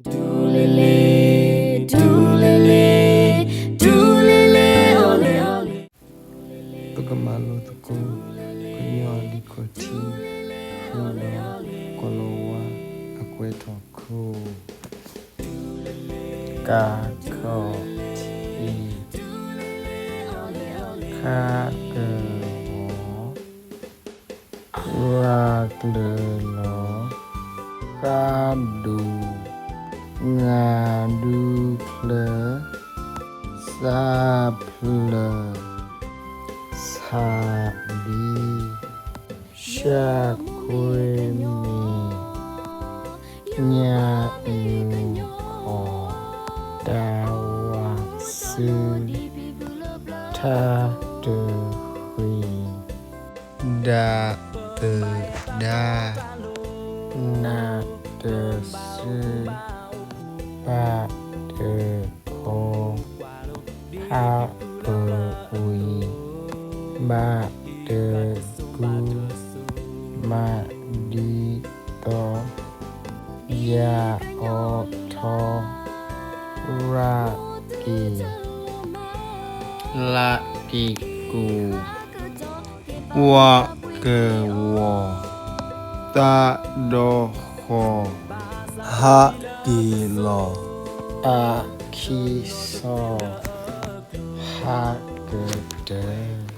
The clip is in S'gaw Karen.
ဒူလဲလဲ, ဒူလဲလဲ, ဒူလဲလဲ, အီၣ်လဲအီၣ်လဲ. ပကမၤလိသကိး ကညီလံာ်ခီၣ်ထံး ဃုာ်ဒီး ကီၢ်လီၤဝါအကွဲးထီၣ်ခိၣ်. က ခီၣ်ထံး, ခ က ဂီၤ, ဂ ကျၢၤလီၤ, ဃ ဒိၣ်, င ဒူချၢ, သ ဖျၢၣ်, ဆ ဒံ, သ ခွ့မ့ၢ်, ည ညိၣ်ခီၣ်, တ ဝ စူ, ထ တ ဃ့ၢ်, ဒ သၢၣ်ဒါ, န တ စူ, ပ တ ခီ, ဖ ပ ဝံၤ, ဘ တ ကူ, မ ဒံသီ, ယ အီထီ, ရ က့ၢ်, လ က့ၢ်ကူၣ်, ဝ ကဝီၤ, သ ဒီဃီၤ, ဟ က့ၢ်လီၤ, အ ခံစီ, ဟ ကတၢၢ်.